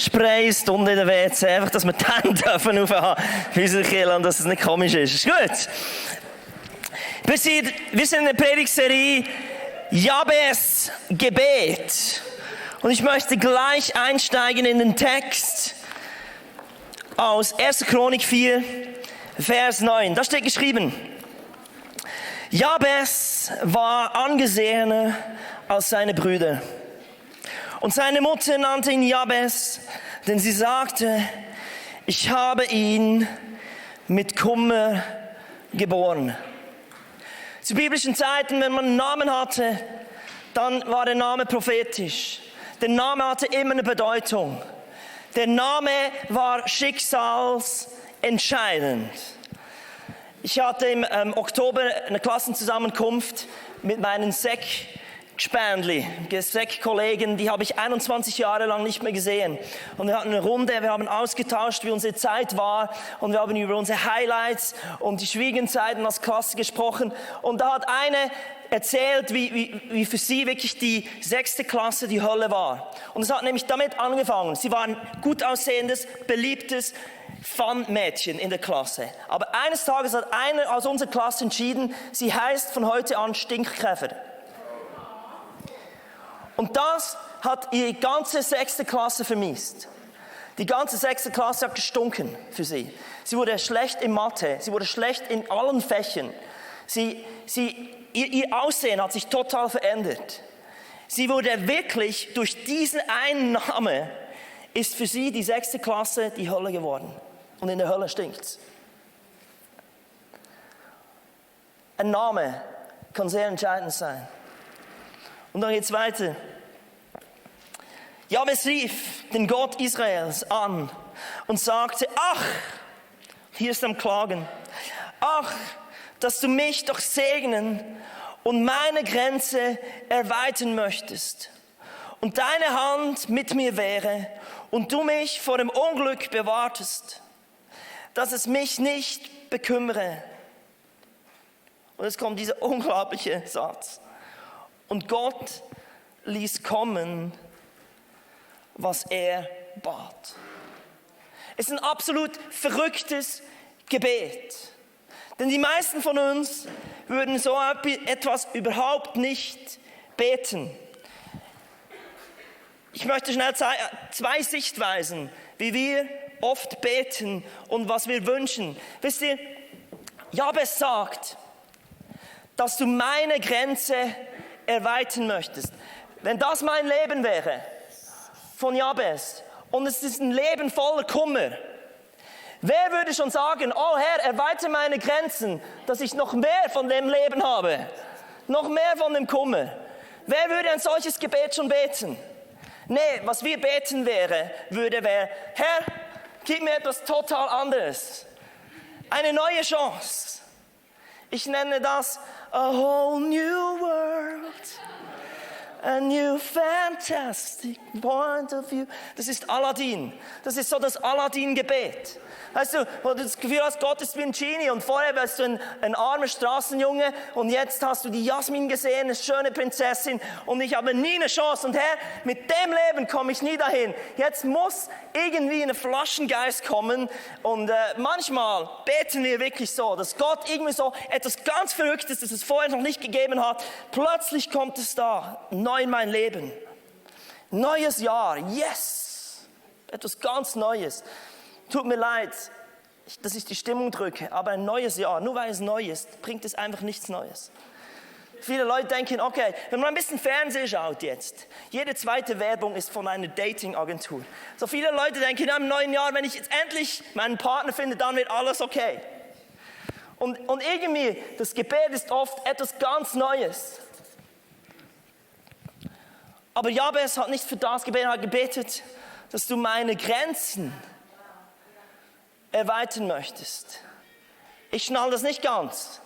Spraystunde in der WC, einfach, dass wir dann dürfen aufhaben, wie unsere Kirche, und dass es nicht komisch ist. Ist gut? Wir sind in der Predigtserie Jabes Gebet. Und ich möchte gleich einsteigen in den Text aus 1. Chronik 4, Vers 9. Da steht geschrieben: Jabes war angesehener als seine Brüder. Und seine Mutter nannte ihn Jabes, denn sie sagte, ich habe ihn mit Kummer geboren. Zu biblischen Zeiten, wenn man einen Namen hatte, dann war der Name prophetisch. Der Name hatte immer eine Bedeutung. Der Name war schicksalsentscheidend. Ich hatte im Oktober eine Klassenzusammenkunft mit meinen Sek-Kollegen, die habe ich 21 Jahre lang nicht mehr gesehen. Und wir hatten eine Runde, wir haben ausgetauscht, wie unsere Zeit war, und wir haben über unsere Highlights und die schwierigen Zeiten als Klasse gesprochen. Und da hat eine erzählt, wie für sie wirklich die 6. Klasse die Hölle war. Und es hat nämlich damit angefangen. Sie war ein gut aussehendes, beliebtes Fun-Mädchen in der Klasse. Aber eines Tages hat eine aus unserer Klasse entschieden, sie heißt von heute an Stinkkäfer. Und das hat ihre ganze 6. Klasse vermisst. Die ganze 6. Klasse hat gestunken für sie. Sie wurde schlecht in Mathe, sie wurde schlecht in allen Fächern. Ihr Aussehen hat sich total verändert. Sie wurde wirklich, durch diesen einen Namen, ist für sie die 6. Klasse die Hölle geworden. Und in der Hölle stinkt's. Ein Name kann sehr entscheidend sein. Und dann geht's weiter. Jabes rief den Gott Israels an und sagte, ach, hier ist am Klagen, ach, dass du mich doch segnen und meine Grenze erweitern möchtest und deine Hand mit mir wäre und du mich vor dem Unglück bewahrtest, dass es mich nicht bekümmere. Und jetzt kommt dieser unglaubliche Satz. Und Gott ließ kommen, was er bat. Es ist ein absolut verrücktes Gebet. Denn die meisten von uns würden so etwas überhaupt nicht beten. Ich möchte schnell 2 Sichtweisen, wie wir oft beten und was wir wünschen. Wisst ihr, Jabes sagt, dass du meine Grenze erweitern möchtest. Wenn das mein Leben wäre, von Jabes, und es ist ein Leben voller Kummer, wer würde schon sagen, oh Herr, erweite meine Grenzen, dass ich noch mehr von dem Leben habe, noch mehr von dem Kummer? Wer würde ein solches Gebet schon beten? Nee, was wir beten wäre, Herr, gib mir etwas total anderes, eine neue Chance. Ich nenne das a whole new world. A new fantastic point of view. Das ist Aladdin. Das ist so das Aladdin-Gebet. Weißt du, wo du das Gefühl hast, Gott ist wie ein Genie und vorher warst du ein armer Straßenjunge und jetzt hast du die Jasmin gesehen, eine schöne Prinzessin, und ich habe nie eine Chance. Und Herr, mit dem Leben komme ich nie dahin. Jetzt muss irgendwie ein Flaschengeist kommen, und manchmal beten wir wirklich so, dass Gott irgendwie so etwas ganz Verrücktes, das es vorher noch nicht gegeben hat, plötzlich kommt es da, neu in mein Leben. Neues Jahr, yes! Etwas ganz Neues. Tut mir leid, dass ich die Stimmung drücke, aber ein neues Jahr, nur weil es neu ist, bringt es einfach nichts Neues. Viele Leute denken, okay, wenn man ein bisschen Fernsehen schaut jetzt, jede zweite Werbung ist von einer Dating-Agentur. So viele Leute denken, im neuen Jahr, wenn ich jetzt endlich meinen Partner finde, dann wird alles okay. Und irgendwie, das Gebet ist oft etwas ganz Neues. Aber Jabes hat nicht für das gebetet, er hat gebetet, dass du meine Grenzen erweitern möchtest. Ich schnall das nicht ganz.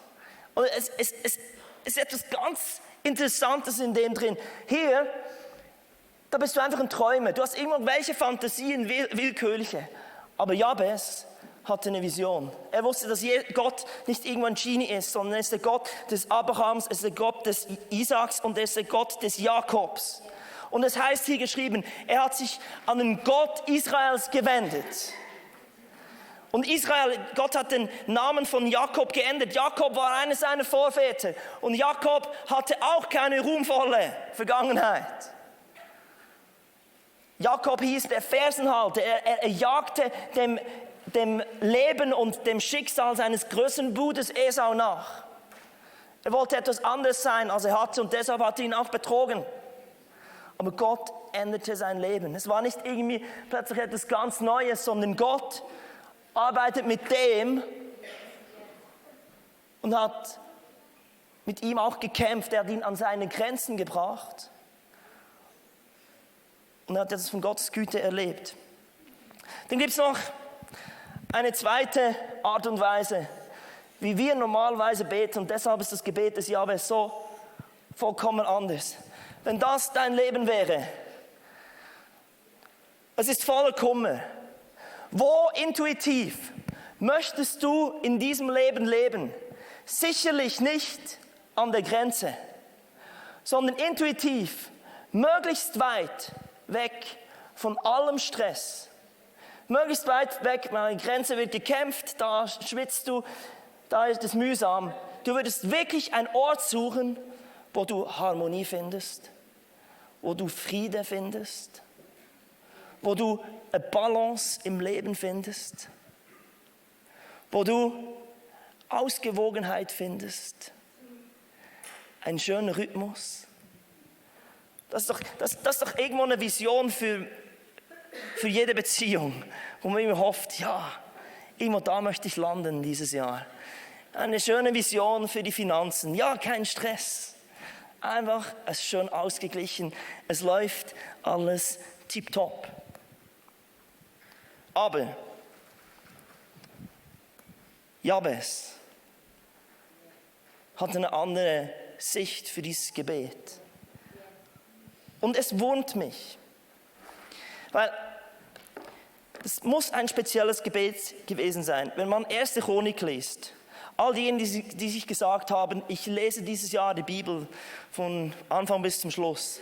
Und es ist etwas ganz Interessantes in dem drin. Hier, da bist du einfach ein Träumer. Du hast irgendwelche Fantasien, willkürliche. Aber Jabes hatte eine Vision. Er wusste, dass Gott nicht irgendwann Genie ist, sondern er ist der Gott des Abrahams, er ist der Gott des Isaaks und er ist der Gott des Jakobs. Und es heißt hier geschrieben, er hat sich an den Gott Israels gewendet. Und Israel, Gott hat den Namen von Jakob geändert. Jakob war einer seiner Vorväter. Und Jakob hatte auch keine ruhmvolle Vergangenheit. Jakob hieß der Fersenhalter. Er jagte dem Leben und dem Schicksal seines größeren Bruders Esau nach. Er wollte etwas anderes sein, als er hatte, und deshalb hat er ihn auch betrogen. Aber Gott änderte sein Leben. Es war nicht irgendwie plötzlich etwas ganz Neues, sondern Gott arbeitet mit dem und hat mit ihm auch gekämpft. Er hat ihn an seine Grenzen gebracht und hat etwas von Gottes Güte erlebt. Dann gibt es noch eine zweite Art und Weise, wie wir normalerweise beten, und deshalb ist das Gebet des Jahwes so vollkommen anders. Wenn das dein Leben wäre, es ist voller Kummer. Wo intuitiv möchtest du in diesem Leben leben? Sicherlich nicht an der Grenze, sondern intuitiv, möglichst weit weg von allem Stress. Möglichst weit weg, an der Grenze wird gekämpft, da schwitzt du, da ist es mühsam. Du würdest wirklich einen Ort suchen, wo du Harmonie findest, wo du Friede findest, wo du eine Balance im Leben findest, wo du Ausgewogenheit findest, einen schönen Rhythmus. Das ist doch irgendwo eine Vision für jede Beziehung, wo man immer hofft, ja, irgendwo da möchte ich landen dieses Jahr. Eine schöne Vision für die Finanzen, ja, kein Stress. Einfach, es ist schön ausgeglichen, es läuft alles tipptopp. Aber Jabes hat eine andere Sicht für dieses Gebet. Und es wurmt mich, weil es muss ein spezielles Gebet gewesen sein. Wenn man 1. Chronik liest, all diejenigen, die sich gesagt haben, ich lese dieses Jahr die Bibel von Anfang bis zum Schluss.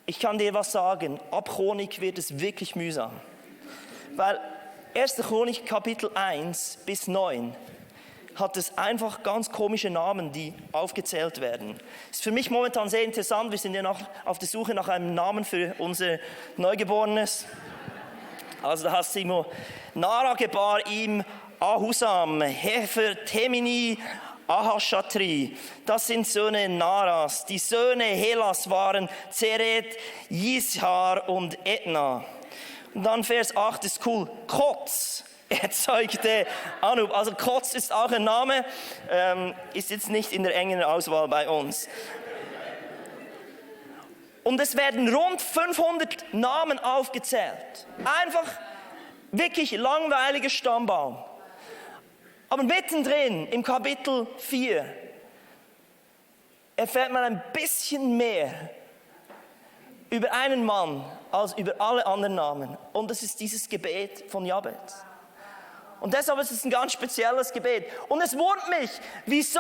Ich kann dir was sagen, ab Chronik wird es wirklich mühsam. Weil 1. Chronik Kapitel 1 bis 9 hat es einfach ganz komische Namen, die aufgezählt werden. Das ist für mich momentan sehr interessant. Wir sind ja noch auf der Suche nach einem Namen für unser Neugeborenes. Also da hast du immer Nara gebar ihm Ahusam, Hefer, Temini, Ahashatri. Das sind Söhne Naras. Die Söhne Helas waren Zeret, Yishar und Etna. Und dann Vers 8 ist cool. Kotz erzeugte Anub. Also Kotz ist auch ein Name, ist jetzt nicht in der engen Auswahl bei uns. Und es werden rund 500 Namen aufgezählt. Einfach wirklich langweiliger Stammbaum. Aber mittendrin im Kapitel 4 erfährt man ein bisschen mehr über einen Mann als über alle anderen Namen. Und das ist dieses Gebet von Jabez. Und deshalb ist es ein ganz spezielles Gebet. Und es wundert mich, wieso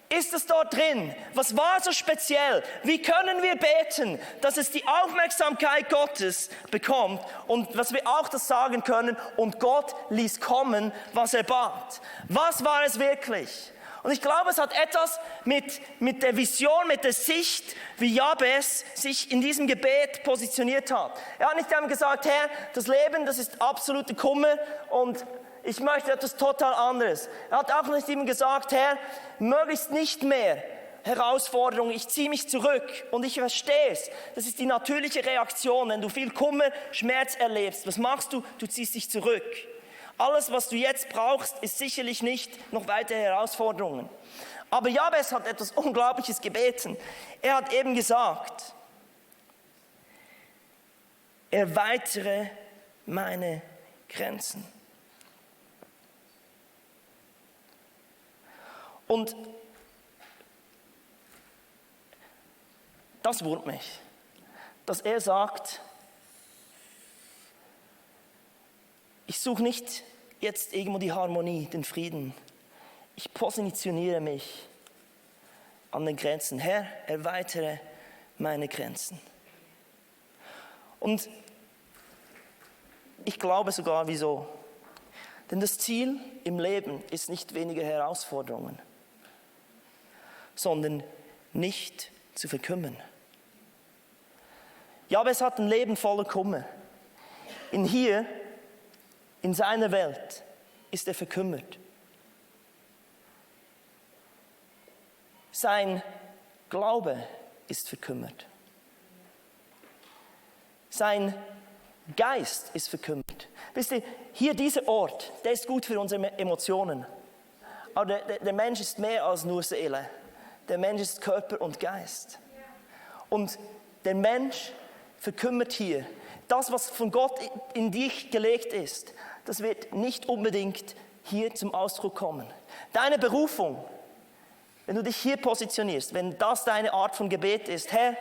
ist es dort drin? Was war so speziell? Wie können wir beten, dass es die Aufmerksamkeit Gottes bekommt und dass wir auch das sagen können, und Gott ließ kommen, was er bat? Was war es wirklich? Und ich glaube, es hat etwas mit der Vision, mit der Sicht, wie Jabez sich in diesem Gebet positioniert hat. Er hat nicht einmal gesagt, Herr, das Leben, das ist absolute Kummer und ich möchte etwas total anderes. Er hat auch nicht ihm gesagt, Herr, möglichst nicht mehr Herausforderungen, ich ziehe mich zurück und ich verstehe es. Das ist die natürliche Reaktion, wenn du viel Kummer, Schmerz erlebst. Was machst du? Du ziehst dich zurück. Alles, was du jetzt brauchst, ist sicherlich nicht noch weitere Herausforderungen. Aber Jabez hat etwas Unglaubliches gebeten. Er hat eben gesagt, erweitere meine Grenzen. Und das wurmt mich, dass er sagt, ich suche nicht jetzt irgendwo die Harmonie, den Frieden. Ich positioniere mich an den Grenzen. Herr, erweitere meine Grenzen. Und ich glaube sogar, wieso. Denn das Ziel im Leben ist nicht weniger Herausforderungen, sondern nicht zu verkümmern. Jabez hat ein Leben voller Kummer. In seiner Welt ist er verkümmert. Sein Glaube ist verkümmert. Sein Geist ist verkümmert. Wisst ihr, hier dieser Ort, der ist gut für unsere Emotionen. Aber der Mensch ist mehr als nur Seele. Der Mensch ist Körper und Geist. Und der Mensch verkümmert hier. Das, was von Gott in dich gelegt ist, das wird nicht unbedingt hier zum Ausdruck kommen. Deine Berufung, wenn du dich hier positionierst, wenn das deine Art von Gebet ist, Herr,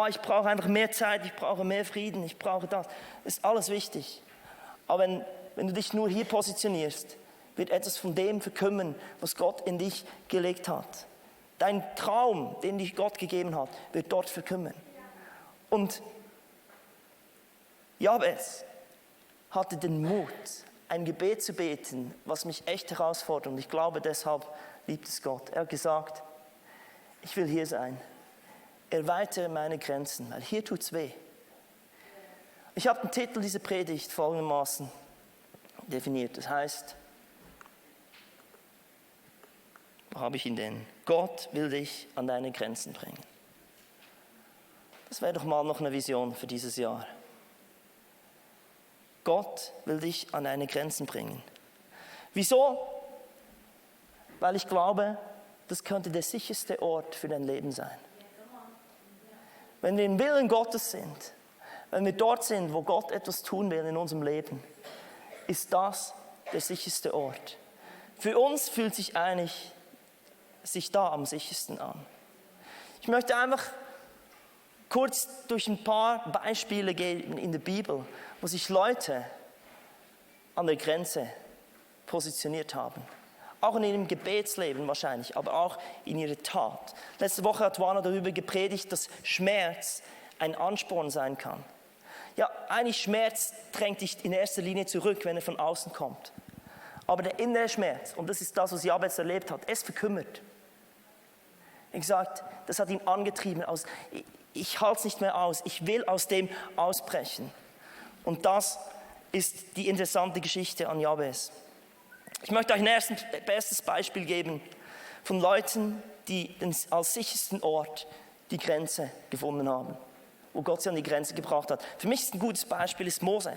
ich brauche einfach mehr Zeit, ich brauche mehr Frieden, ich brauche das, ist alles wichtig. Aber wenn du dich nur hier positionierst, wird etwas von dem verkümmern, was Gott in dich gelegt hat. Dein Traum, den dich Gott gegeben hat, wird dort verkümmern. Und Jabez hatte den Mut, ein Gebet zu beten, was mich echt herausfordert. Und ich glaube, deshalb liebt es Gott. Er hat gesagt, ich will hier sein. Erweitere meine Grenzen, weil hier tut's weh. Ich habe den Titel dieser Predigt folgendermaßen definiert. Das heißt, wo habe ich ihn denn? Gott will dich an deine Grenzen bringen. Das wäre doch mal noch eine Vision für dieses Jahr. Gott will dich an deine Grenzen bringen. Wieso? Weil ich glaube, das könnte der sicherste Ort für dein Leben sein. Wenn wir im Willen Gottes sind, wenn wir dort sind, wo Gott etwas tun will in unserem Leben, ist das der sicherste Ort. Für uns fühlt sich eigentlich da am sichersten an. Ich möchte einfach kurz durch ein paar Beispiele gehen in der Bibel, wo sich Leute an der Grenze positioniert haben. Auch in ihrem Gebetsleben wahrscheinlich, aber auch in ihrer Tat. Letzte Woche hat Juana darüber gepredigt, dass Schmerz ein Ansporn sein kann. Ja, eigentlich Schmerz drängt dich in erster Linie zurück, wenn er von außen kommt. Aber der innere Schmerz, und das ist das, was Jabez erlebt hat, es verkümmert. Er hat gesagt, das hat ihn angetrieben, ich halte es nicht mehr aus, ich will aus dem ausbrechen. Und das ist die interessante Geschichte an Jabez. Ich möchte euch ein bestes Beispiel geben von Leuten, die als sichersten Ort die Grenze gefunden haben, wo Gott sie an die Grenze gebracht hat. Für mich ist ein gutes Beispiel Mose.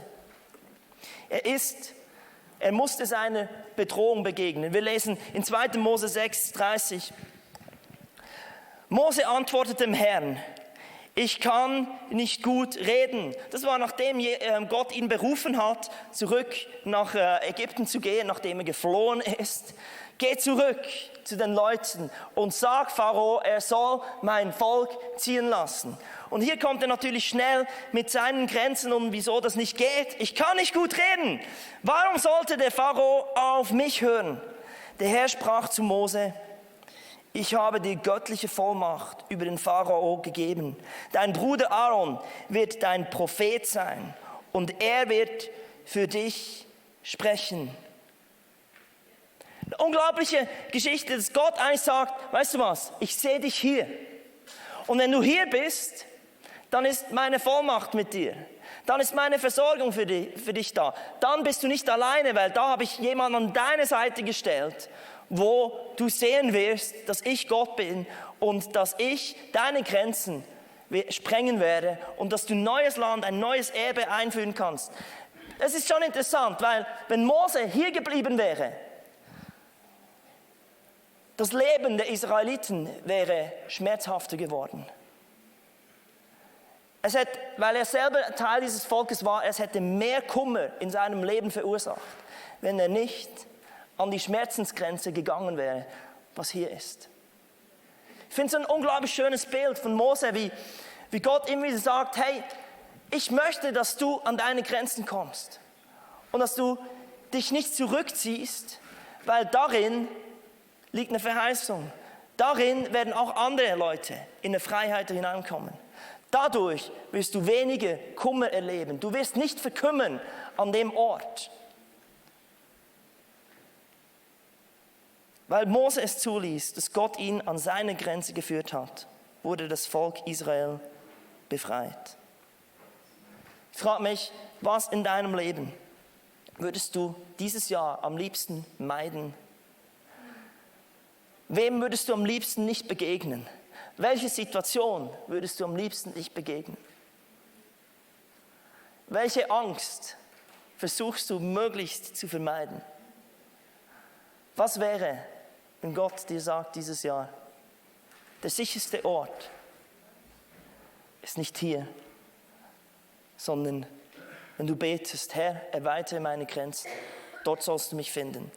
Er musste seiner Bedrohung begegnen. Wir lesen in 2. Mose 6,30. Mose antwortete dem Herrn, ich kann nicht gut reden. Das war, nachdem Gott ihn berufen hat, zurück nach Ägypten zu gehen, nachdem er geflohen ist. Geh zurück zu den Leuten und sag Pharao, er soll mein Volk ziehen lassen. Und hier kommt er natürlich schnell mit seinen Grenzen und wieso das nicht geht. Ich kann nicht gut reden. Warum sollte der Pharao auf mich hören? Der Herr sprach zu Mose, ich habe dir göttliche Vollmacht über den Pharao gegeben. Dein Bruder Aaron wird dein Prophet sein und er wird für dich sprechen. Eine unglaubliche Geschichte, dass Gott eigentlich sagt, weißt du was, ich sehe dich hier. Und wenn du hier bist, dann ist meine Vollmacht mit dir. Dann ist meine Versorgung für dich da. Dann bist du nicht alleine, weil da habe ich jemanden an deine Seite gestellt, wo du sehen wirst, dass ich Gott bin und dass ich deine Grenzen sprengen werde und dass du ein neues Land, ein neues Erbe einführen kannst. Es ist schon interessant, weil wenn Mose hier geblieben wäre, das Leben der Israeliten wäre schmerzhafter geworden. Weil er selber Teil dieses Volkes war, es hätte mehr Kummer in seinem Leben verursacht, wenn er nicht an die Schmerzensgrenze gegangen wäre, was hier ist. Ich finde es ein unglaublich schönes Bild von Mose, wie Gott immer wieder sagt, hey, ich möchte, dass du an deine Grenzen kommst und dass du dich nicht zurückziehst, weil darin liegt eine Verheißung. Darin werden auch andere Leute in eine Freiheit hineinkommen. Dadurch wirst du weniger Kummer erleben. Du wirst nicht verkümmern an dem Ort. Weil Mose es zuließ, dass Gott ihn an seine Grenze geführt hat, wurde das Volk Israel befreit. Ich frage mich, was in deinem Leben würdest du dieses Jahr am liebsten meiden? Wem würdest du am liebsten nicht begegnen? Welche Situation würdest du am liebsten nicht begegnen? Welche Angst versuchst du möglichst zu vermeiden? Was wäre, wenn Gott dir sagt dieses Jahr, der sicherste Ort ist nicht hier, sondern wenn du betest, Herr, erweitere meine Grenzen, dort sollst du mich finden.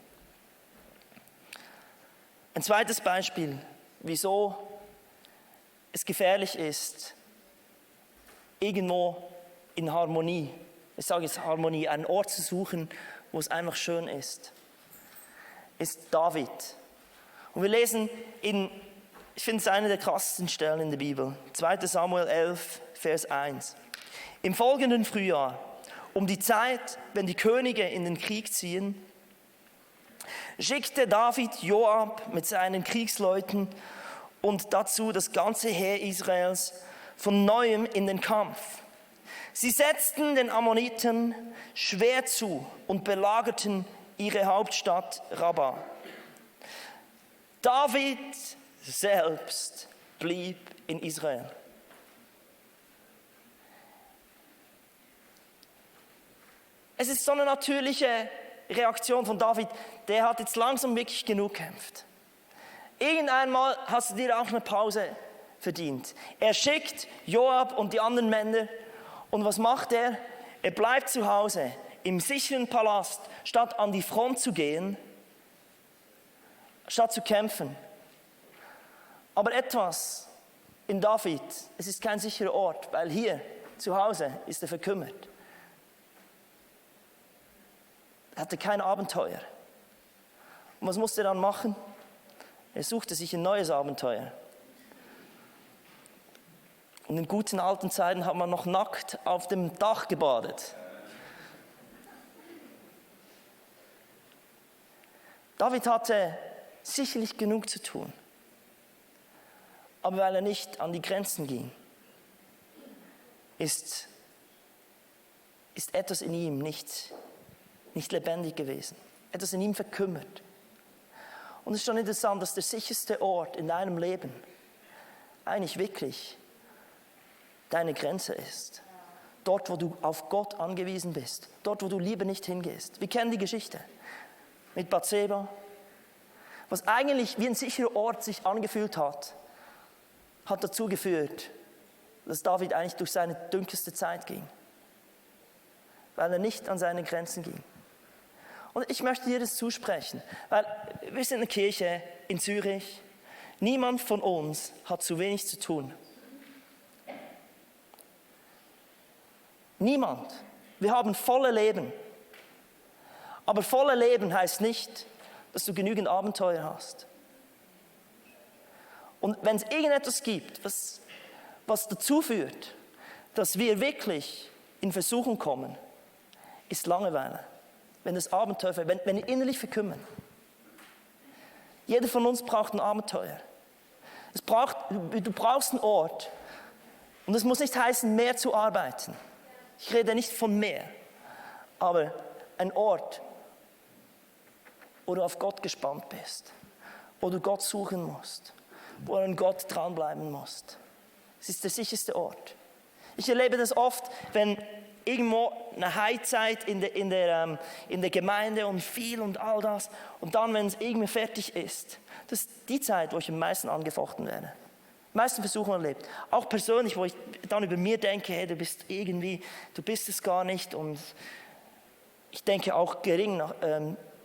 Ein zweites Beispiel, wieso es gefährlich ist, irgendwo in Harmonie, ich sage jetzt Harmonie, einen Ort zu suchen, wo es einfach schön ist David. Und wir lesen ich finde es eine der krassesten Stellen in der Bibel, 2. Samuel 11, Vers 1. Im folgenden Frühjahr, um die Zeit, wenn die Könige in den Krieg ziehen, schickte David Joab mit seinen Kriegsleuten und dazu das ganze Heer Israels von neuem in den Kampf. Sie setzten den Ammonitern schwer zu und belagerten ihre Hauptstadt Rabba. David selbst blieb in Israel. Es ist so eine natürliche Reaktion von David, der hat jetzt langsam wirklich genug gekämpft. Irgendeinmal hast du dir auch eine Pause verdient. Er schickt Joab und die anderen Männer und was macht er? Er bleibt zu Hause im sicheren Palast, statt an die Front zu gehen, statt zu kämpfen. Aber etwas in David, es ist kein sicherer Ort, weil hier zu Hause ist er verkümmert. Er hatte kein Abenteuer. Und was musste er dann machen? Er suchte sich ein neues Abenteuer. Und in guten alten Zeiten hat man noch nackt auf dem Dach gebadet. David hatte sicherlich genug zu tun. Aber weil er nicht an die Grenzen ging, ist etwas in ihm nicht lebendig gewesen. Etwas in ihm verkümmert. Und es ist schon interessant, dass der sicherste Ort in deinem Leben eigentlich wirklich deine Grenze ist. Dort, wo du auf Gott angewiesen bist. Dort, wo du lieber nicht hingehst. Wir kennen die Geschichte mit Bathseba. Was eigentlich wie ein sicherer Ort sich angefühlt hat, hat dazu geführt, dass David eigentlich durch seine dunkelste Zeit ging. Weil er nicht an seine Grenzen ging. Und ich möchte dir das zusprechen, weil wir sind eine Kirche in Zürich. Niemand von uns hat zu wenig zu tun. Niemand. Wir haben volle Leben. Aber volle Leben heißt nicht, dass du genügend Abenteuer hast. Und wenn es irgendetwas gibt, was dazu führt, dass wir wirklich in Versuchung kommen, ist Langeweile. Wenn das Abenteuer, wenn wir innerlich verkümmern. Jeder von uns braucht ein Abenteuer. Du brauchst einen Ort. Und das muss nicht heißen, mehr zu arbeiten. Ich rede nicht von mehr. Aber ein Ort, wo du auf Gott gespannt bist. Wo du Gott suchen musst. Wo du an Gott dranbleiben musst. Es ist der sicherste Ort. Ich erlebe das oft, wenn irgendwo eine Highzeit in der Gemeinde und viel und all das. Und dann, wenn es irgendwie fertig ist, das ist die Zeit, wo ich am meisten angefochten werde. Die meisten Versuche erlebt. Auch persönlich, wo ich dann über mir denke, hey, du bist es gar nicht. Und ich denke auch gering nach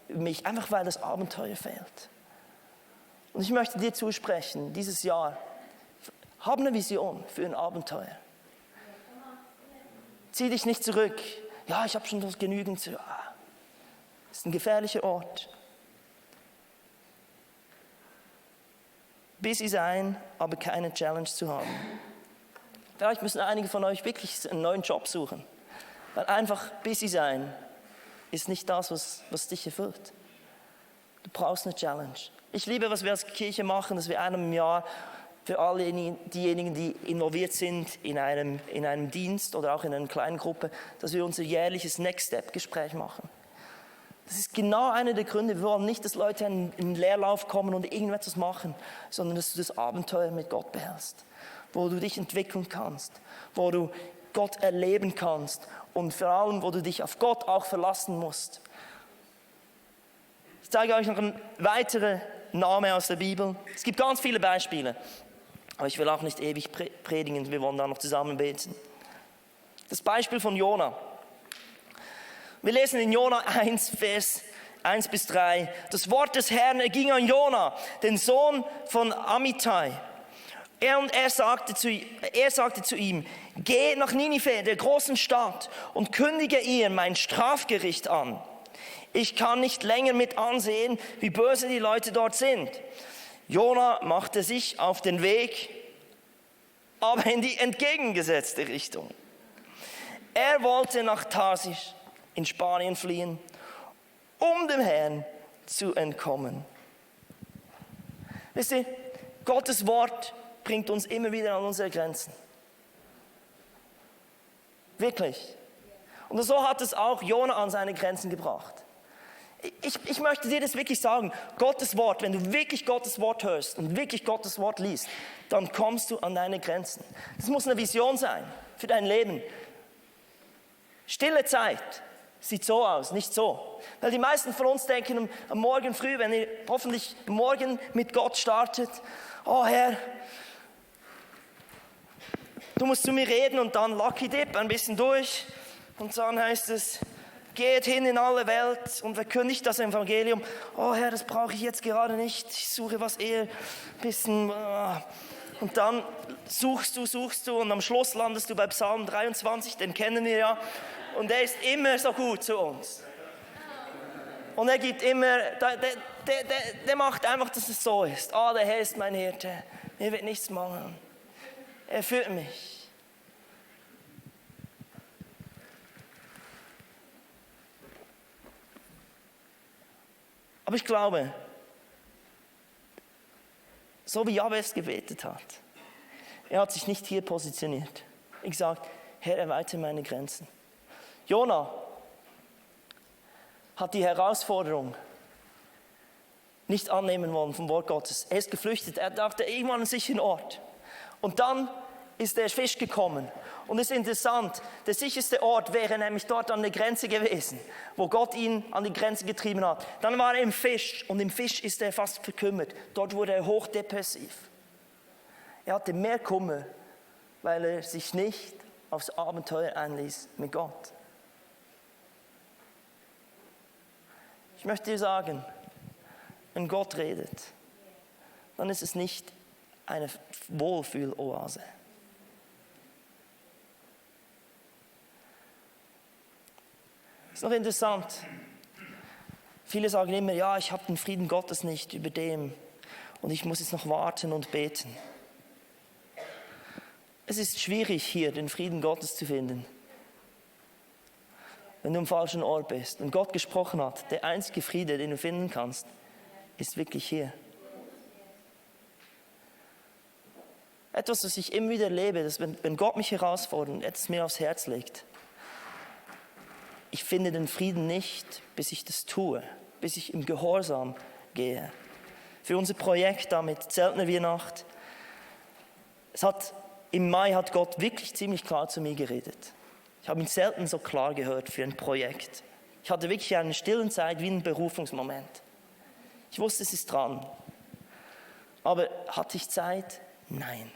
mich, einfach weil das Abenteuer fehlt. Und ich möchte dir zusprechen, dieses Jahr, hab eine Vision für ein Abenteuer. Zieh dich nicht zurück. Ja, ich habe schon genügend zu. Das ist ein gefährlicher Ort. Busy sein, aber keine Challenge zu haben. Vielleicht müssen einige von euch wirklich einen neuen Job suchen. Weil einfach busy sein ist nicht das, was dich erfüllt. Du brauchst eine Challenge. Ich liebe, was wir als Kirche machen, dass wir einmal im Jahr für alle diejenigen, die involviert sind in einem Dienst oder auch in einer kleinen Gruppe, dass wir unser jährliches Next Step Gespräch machen. Das ist genau einer der Gründe. Wir wollen nicht, dass Leute in einen Leerlauf kommen und irgendetwas machen, sondern dass du das Abenteuer mit Gott behältst, wo du dich entwickeln kannst, wo du Gott erleben kannst und vor allem, wo du dich auf Gott auch verlassen musst. Ich zeige euch noch einen weiteren Namen aus der Bibel. Es gibt ganz viele Beispiele, aber ich will auch nicht ewig predigen, wir wollen da noch zusammen beten. Das Beispiel von Jona. Wir lesen in Jona 1, Vers 1 bis 3. Das Wort des Herrn erging an Jona, den Sohn von Amittai. Er sagte zu ihm, geh nach Ninive, der großen Stadt, und kündige ihr mein Strafgericht an. Ich kann nicht länger mit ansehen, wie böse die Leute dort sind. Jona machte sich auf den Weg, aber in die entgegengesetzte Richtung. Er wollte nach Tarsisch in Spanien fliehen, um dem Herrn zu entkommen. Wisst ihr, Gottes Wort bringt uns immer wieder an unsere Grenzen. Wirklich. Und so hat es auch Jona an seine Grenzen gebracht. Ich möchte dir das wirklich sagen, Gottes Wort, wenn du wirklich Gottes Wort hörst und wirklich Gottes Wort liest, dann kommst du an deine Grenzen. Das muss eine Vision sein für dein Leben. Stille Zeit sieht so aus, nicht so. Weil die meisten von uns denken am Morgen früh, wenn ihr hoffentlich morgen mit Gott startet, oh Herr, du musst zu mir reden und dann Lucky Dip ein bisschen durch und dann heißt es, geht hin in alle Welt und verkündigt das Evangelium. Oh Herr, das brauche ich jetzt gerade nicht, ich suche was eher ein bisschen... Und dann suchst du und am Schluss landest du bei Psalm 23, den kennen wir ja. Und der ist immer so gut zu uns. Und er gibt immer, der macht einfach, dass es so ist. Der Herr ist mein Hirte, mir wird nichts mangeln. Er führt mich. Aber ich glaube, so wie Jabez gebetet hat, er hat sich nicht hier positioniert. Er hat gesagt, Herr, erweitere meine Grenzen. Jona hat die Herausforderung nicht annehmen wollen vom Wort Gottes. Er ist geflüchtet, er dachte irgendwann an sich einen Ort. Und dann ist der Fisch gekommen. Und es ist interessant, der sicherste Ort wäre nämlich dort an der Grenze gewesen, wo Gott ihn an die Grenze getrieben hat. Dann war er im Fisch und im Fisch ist er fast verkümmert. Dort wurde er hochdepressiv. Er hatte mehr Kummer, weil er sich nicht aufs Abenteuer einließ mit Gott. Ich möchte dir sagen, wenn Gott redet, dann ist es nicht eine Wohlfühloase. Ist noch interessant. Viele sagen immer, ja, ich habe den Frieden Gottes nicht über dem und ich muss jetzt noch warten und beten. Es ist schwierig, hier den Frieden Gottes zu finden, wenn du am falschen Ort bist und Gott gesprochen hat. Der einzige Friede, den du finden kannst, ist wirklich hier. Etwas, was ich immer wieder erlebe, dass wenn Gott mich herausfordert und etwas mir aufs Herz legt, ich finde den Frieden nicht, bis ich das tue, bis ich im Gehorsam gehe. Für unser Projekt damit, Zeltner Weihnacht, im Mai hat Gott wirklich ziemlich klar zu mir geredet. Ich habe ihn selten so klar gehört für ein Projekt. Ich hatte wirklich eine stillen Zeit wie einen Berufungsmoment. Ich wusste, es ist dran. Aber hatte ich Zeit? Nein.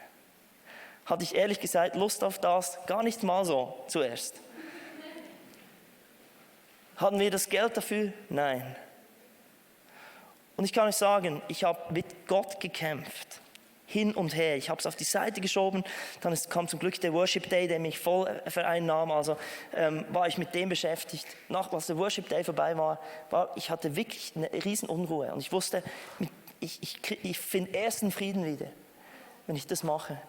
Hatte ich ehrlich gesagt Lust auf das? Gar nicht mal so zuerst. Hatten wir das Geld dafür? Nein. Und ich kann euch sagen, ich habe mit Gott gekämpft. Hin und her. Ich habe es auf die Seite geschoben. Dann kam zum Glück der Worship Day, der mich voll vereinnahme. Also war ich mit dem beschäftigt. Als der Worship Day vorbei war, ich hatte wirklich eine riesen Unruhe. Und ich wusste, ich finde erst einen Frieden wieder, wenn ich das mache.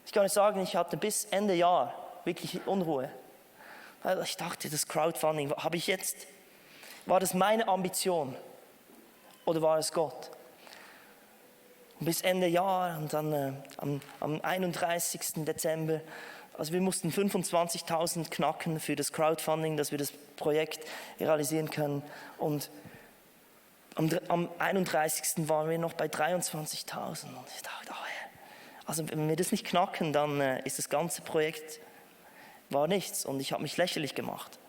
Ich kann euch sagen, ich hatte bis Ende Jahr wirklich Unruhe. Weil ich dachte, das Crowdfunding, war das meine Ambition oder war es Gott? Und bis Ende Jahr und dann am 31. Dezember, also wir mussten 25.000 knacken für das Crowdfunding, dass wir das Projekt realisieren können. Und am 31. waren wir noch bei 23.000. Und ich dachte, also wenn wir das nicht knacken, dann ist das ganze Projekt war nichts. Und ich habe mich lächerlich gemacht.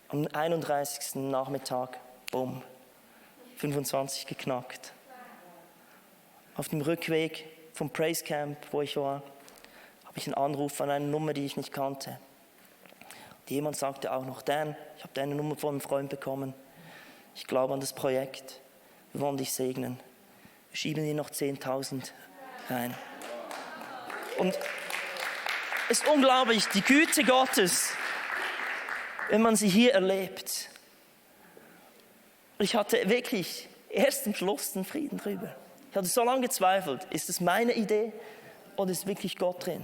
Am 31. Nachmittag, bumm, 25 geknackt. Auf dem Rückweg vom Praise Camp, wo ich war, habe ich einen Anruf an eine Nummer, die ich nicht kannte. Und jemand sagte auch noch, Dan, ich habe deine Nummer von einem Freund bekommen. Ich glaube an das Projekt. Wir wollen dich segnen. Wir schieben dir noch 10.000 rein. Und es ist unglaublich, die Güte Gottes, wenn man sie hier erlebt. Und ich hatte wirklich erst im Schluss den Frieden drüber. Ich hatte so lange gezweifelt, ist es meine Idee oder ist wirklich Gott drin?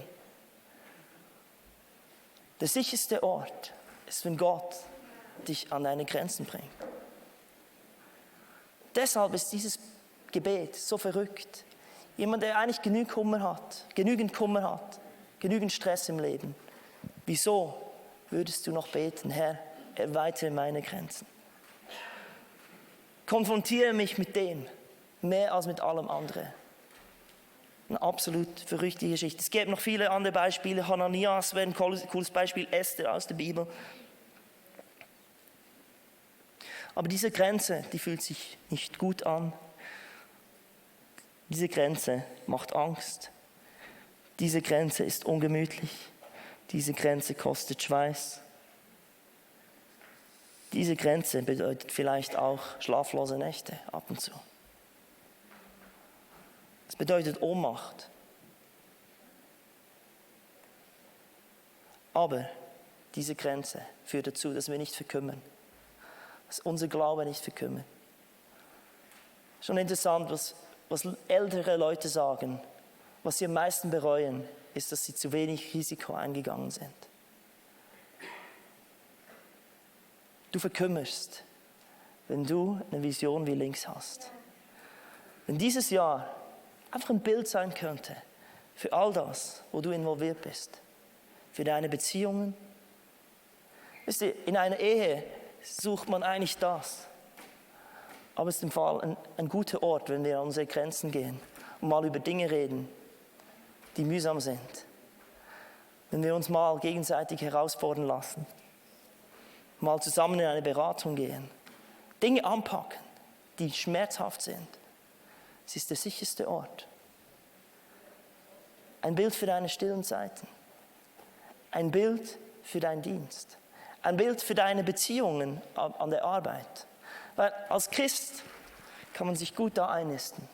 Der sicherste Ort ist, wenn Gott dich an deine Grenzen bringt. Deshalb ist dieses Gebet so verrückt. Jemand, der eigentlich genügend Kummer hat, genügend Stress im Leben. Wieso würdest du noch beten, Herr, erweitere meine Grenzen? Konfrontiere mich mit dem, mehr als mit allem anderen. Eine absolut verrückte Geschichte. Es gibt noch viele andere Beispiele. Hananias wäre ein cooles Beispiel, Esther aus der Bibel. Aber diese Grenze, die fühlt sich nicht gut an. Diese Grenze macht Angst. Diese Grenze ist ungemütlich. Diese Grenze kostet Schweiß. Diese Grenze bedeutet vielleicht auch schlaflose Nächte ab und zu. Es bedeutet Ohnmacht. Aber diese Grenze führt dazu, dass wir nicht verkümmern. Dass unser Glaube nicht verkümmert. Schon interessant, was ältere Leute sagen. Was sie am meisten bereuen, ist, dass sie zu wenig Risiko eingegangen sind. Du verkümmerst, wenn du eine Vision wie links hast. Wenn dieses Jahr einfach ein Bild sein könnte für all das, wo du involviert bist, für deine Beziehungen. Wisst ihr, in einer Ehe sucht man eigentlich das. Aber es ist im Fall ein guter Ort, wenn wir an unsere Grenzen gehen und mal über Dinge reden, die mühsam sind. Wenn wir uns mal gegenseitig herausfordern lassen, mal zusammen in eine Beratung gehen, Dinge anpacken, die schmerzhaft sind. Es ist der sicherste Ort. Ein Bild für deine stillen Zeiten. Ein Bild für deinen Dienst. Ein Bild für deine Beziehungen an der Arbeit. Weil als Christ kann man sich gut da einnisten.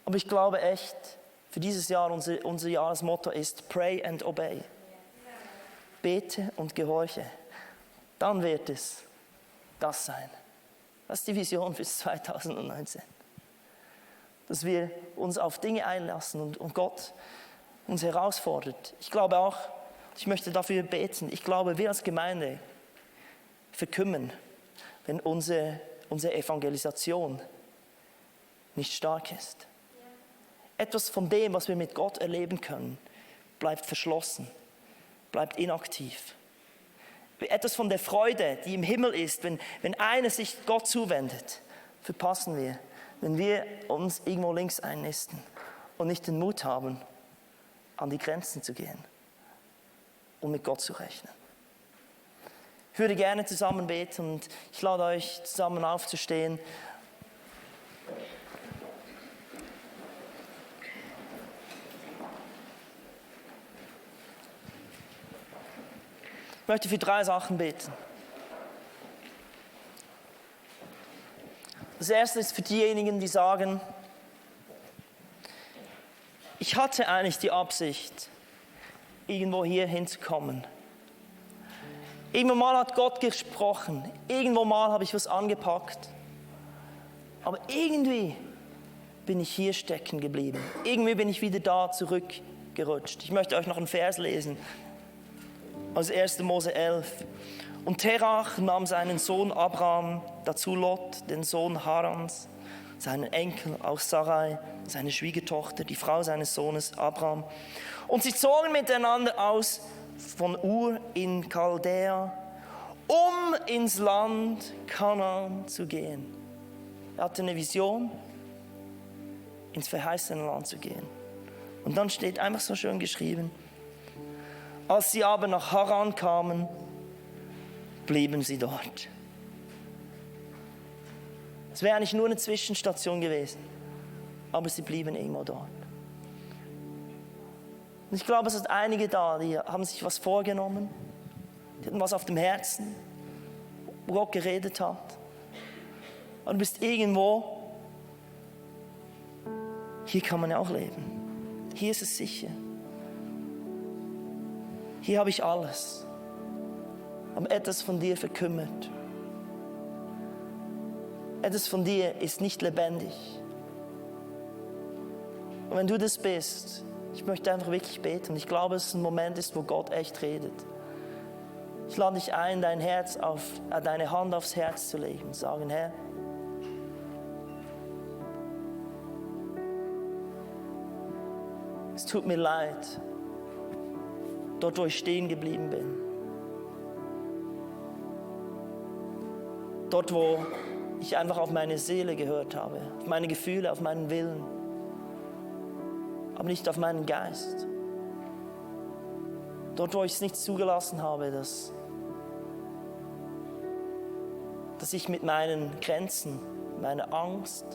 Aber ich glaube echt, für dieses Jahr, unser Jahresmotto ist Pray and Obey. Bete und gehorche. Dann wird es das sein. Das ist die Vision für 2019. Dass wir uns auf Dinge einlassen und Gott uns herausfordert. Ich glaube auch, ich möchte dafür beten, ich glaube, wir als Gemeinde verkümmern, wenn unsere Evangelisation nicht stark ist. Etwas von dem, was wir mit Gott erleben können, bleibt verschlossen, bleibt inaktiv. Etwas von der Freude, die im Himmel ist, wenn einer sich Gott zuwendet, verpassen wir, wenn wir uns irgendwo links einnisten und nicht den Mut haben, an die Grenzen zu gehen und mit Gott zu rechnen. Ich würde gerne zusammen beten und ich lade euch zusammen aufzustehen. Ich möchte für 3 Sachen beten. Das erste ist für diejenigen, die sagen, ich hatte eigentlich die Absicht, irgendwo hier hinzukommen. Irgendwann mal hat Gott gesprochen, irgendwo mal habe ich was angepackt. Aber irgendwie bin ich hier stecken geblieben. Irgendwie bin ich wieder da zurückgerutscht. Ich möchte euch noch einen Vers lesen aus 1. Mose 11. Und Terach nahm seinen Sohn Abraham, dazu Lot, den Sohn Harans, seinen Enkel, auch Sarai, seine Schwiegertochter, die Frau seines Sohnes Abraham. Und sie zogen miteinander aus von Ur in Chaldea, um ins Land Kanaan zu gehen. Er hatte eine Vision, ins verheißene Land zu gehen. Und dann steht einfach so schön geschrieben, als sie aber nach Haran kamen, blieben sie dort. Es wäre eigentlich nur eine Zwischenstation gewesen, aber sie blieben irgendwo dort. Und ich glaube, es sind einige da, die haben sich was vorgenommen, die hatten was auf dem Herzen, wo Gott geredet hat. Und du bist irgendwo, hier kann man ja auch leben. Hier ist es sicher. Hier habe ich alles. Aber etwas von dir verkümmert. Etwas von dir ist nicht lebendig. Und wenn du das bist, ich möchte einfach wirklich beten. Ich glaube, dass es ein Moment ist, wo Gott echt redet. Ich lade dich ein, deine Hand aufs Herz zu legen und sagen, Herr, es tut mir leid, dort wo ich stehen geblieben bin. Dort wo ich einfach auf meine Seele gehört habe, auf meine Gefühle, auf meinen Willen, aber nicht auf meinen Geist. Dort wo ich es nicht zugelassen habe, dass ich mit meinen Grenzen, meiner Angst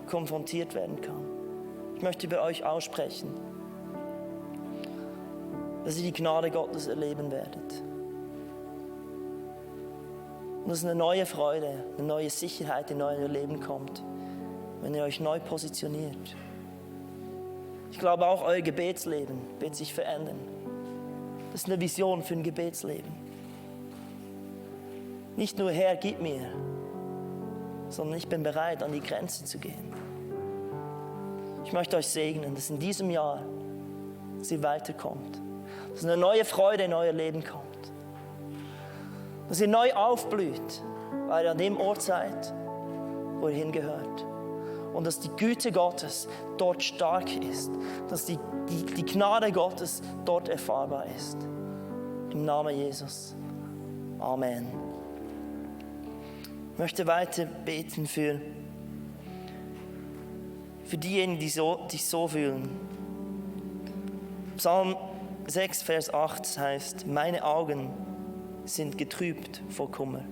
konfrontiert werden kann. Ich möchte bei euch aussprechen, dass ihr die Gnade Gottes erleben werdet. Und dass eine neue Freude, eine neue Sicherheit in euer Leben kommt, wenn ihr euch neu positioniert. Ich glaube, auch euer Gebetsleben wird sich verändern. Das ist eine Vision für ein Gebetsleben. Nicht nur, Herr, gib mir, sondern ich bin bereit, an die Grenze zu gehen. Ich möchte euch segnen, dass in diesem Jahr sie weiterkommt. Dass eine neue Freude in euer Leben kommt. Dass ihr neu aufblüht, weil ihr an dem Ort seid, wo ihr hingehört. Und dass die Güte Gottes dort stark ist. Dass die Gnade Gottes dort erfahrbar ist. Im Namen Jesus. Amen. Ich möchte weiter beten für diejenigen, die sich so fühlen. Psalm 6, Vers 8 heißt, meine Augen sind getrübt vor Kummer.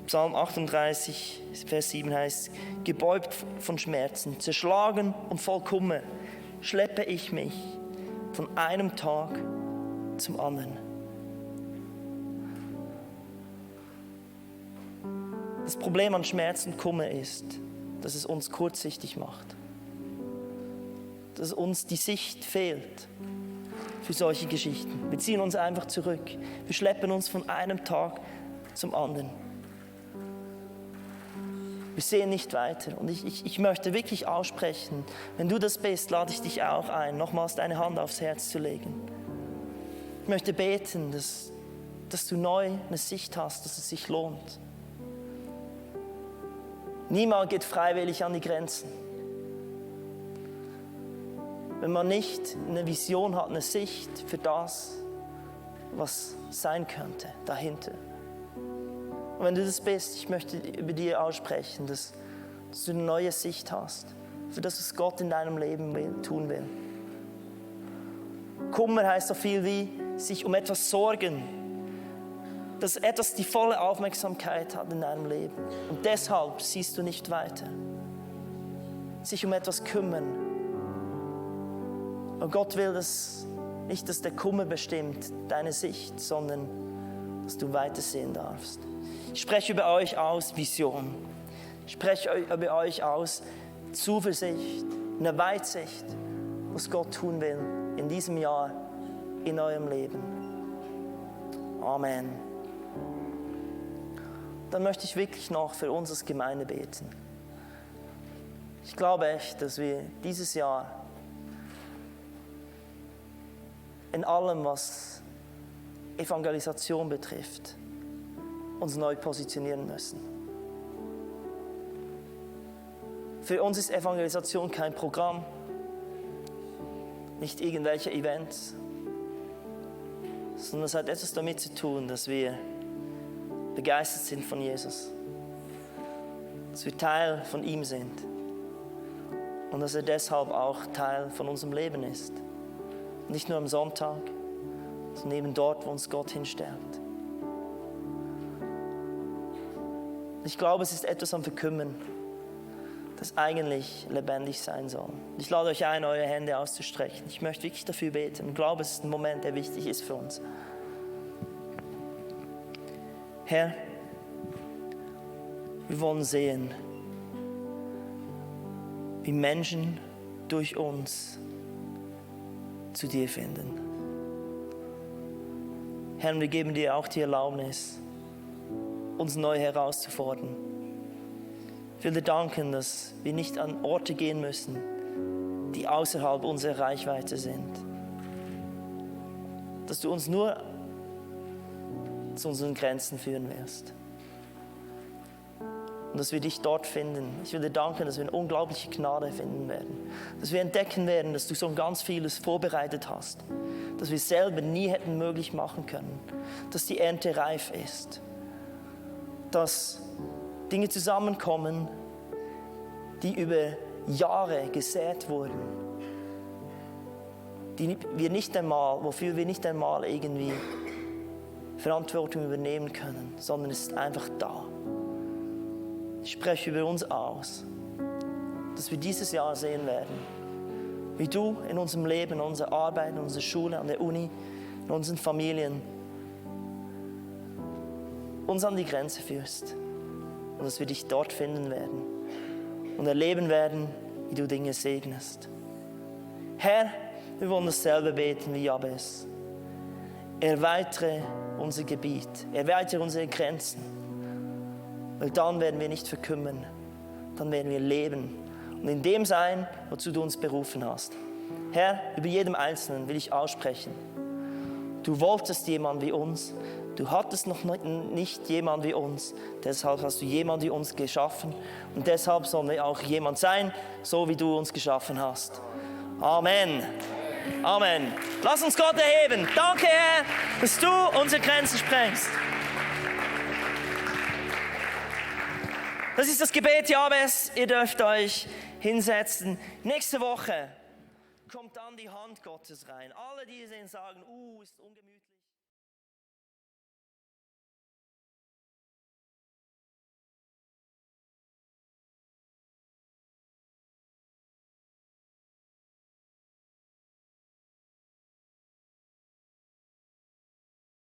Psalm 38, Vers 7 heißt, gebeugt von Schmerzen, zerschlagen und voll Kummer, schleppe ich mich von einem Tag zum anderen. Das Problem an Schmerz und Kummer ist, dass es uns kurzsichtig macht. Dass uns die Sicht fehlt für solche Geschichten. Wir ziehen uns einfach zurück. Wir schleppen uns von einem Tag zum anderen. Wir sehen nicht weiter. Und ich möchte wirklich aussprechen, wenn du das bist, lade ich dich auch ein, nochmals deine Hand aufs Herz zu legen. Ich möchte beten, dass du neu eine Sicht hast, dass es sich lohnt. Niemand geht freiwillig an die Grenzen. Wenn man nicht eine Vision hat, eine Sicht für das, was sein könnte, dahinter. Und wenn du das bist, ich möchte über dir aussprechen, dass du eine neue Sicht hast, für das, was Gott in deinem Leben tun will. Kummer heißt so viel wie sich um etwas sorgen, dass etwas die volle Aufmerksamkeit hat in deinem Leben. Und deshalb siehst du nicht weiter. Sich um etwas kümmern. Und Gott will das nicht, dass der Kummer bestimmt deine Sicht, sondern dass du weitersehen darfst. Ich spreche über euch aus Vision. Ich spreche über euch aus Zuversicht, eine Weitsicht, was Gott tun will in diesem Jahr in eurem Leben. Amen. Dann möchte ich wirklich noch für uns als Gemeinde beten. Ich glaube echt, dass wir dieses Jahr in allem, was Evangelisation betrifft, uns neu positionieren müssen. Für uns ist Evangelisation kein Programm, nicht irgendwelche Events, sondern es hat etwas damit zu tun, dass wir begeistert sind von Jesus, dass wir Teil von ihm sind und dass er deshalb auch Teil von unserem Leben ist. Nicht nur am Sonntag, sondern eben dort, wo uns Gott hinstellt. Ich glaube, es ist etwas am Verkümmern, das eigentlich lebendig sein soll. Ich lade euch ein, eure Hände auszustrecken. Ich möchte wirklich dafür beten und glaube, es ist ein Moment, der wichtig ist für uns. Herr, wir wollen sehen, wie Menschen durch uns zu dir finden. Herr, wir geben dir auch die Erlaubnis, uns neu herauszufordern. Ich will dir danken, dass wir nicht an Orte gehen müssen, die außerhalb unserer Reichweite sind. Dass du uns nur zu unseren Grenzen führen wirst. Und dass wir dich dort finden. Ich will dir danken, dass wir eine unglaubliche Gnade finden werden. Dass wir entdecken werden, dass du so ganz vieles vorbereitet hast. Dass wir selber nie hätten möglich machen können. Dass die Ernte reif ist. Dass Dinge zusammenkommen, die über Jahre gesät wurden. Wofür wir nicht einmal irgendwie Verantwortung übernehmen können, sondern es ist einfach da. Ich spreche über uns aus, dass wir dieses Jahr sehen werden, wie du in unserem Leben, in unserer Arbeit, in unserer Schule, an der Uni, in unseren Familien uns an die Grenze führst und dass wir dich dort finden werden und erleben werden, wie du Dinge segnest. Herr, wir wollen dasselbe beten wie Jabez. Erweitere unser Gebiet, erweitere unsere Grenzen. Weil dann werden wir nicht verkümmern, dann werden wir leben und in dem sein, wozu du uns berufen hast. Herr, über jedem Einzelnen will ich aussprechen. Du wolltest jemanden wie uns, du hattest noch nicht jemanden wie uns, deshalb hast du jemanden wie uns geschaffen und deshalb sollen wir auch jemand sein, so wie du uns geschaffen hast. Amen. Amen. Lass uns Gott erheben. Danke, Herr, dass du unsere Grenzen sprengst. Das ist das Gebet Jabez. Ihr dürft euch hinsetzen. Nächste Woche kommt dann die Hand Gottes rein. Alle, die sehen, sagen, ist ungemütlich.